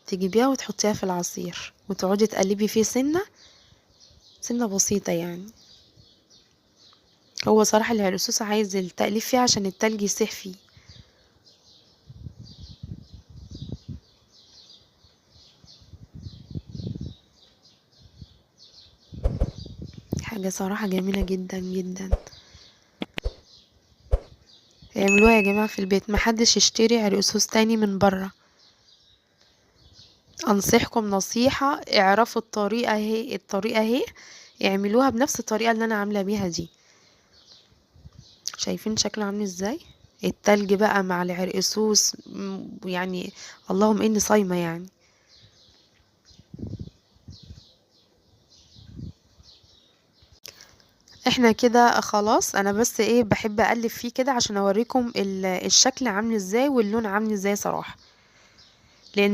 تجيبيها وتحطيها في العصير وتقعدي تقلبي فيه سنة سنة بسيطة يعني. هو صراحة العرقسوس عايز التقليب فيه عشان التلج يسيح فيه. حاجة صراحة جميلة جدا جدا. اعملوها يا جماعة في البيت، محدش يشتري عرقسوس تاني من برا. انصحكم نصيحة، اعرفوا الطريقة اهي، الطريقة اهي، اعملوها بنفس الطريقة اللي انا عاملة بيها دي. شايفين شكله عامل ازاي؟ التلج بقى مع العرقسوس، يعني اللهم اني صايمة يعني. احنا كده خلاص. انا بس بحب اقلب فيه كده عشان اوريكم الشكل عامل ازاي واللون عامل ازاي صراحة، لان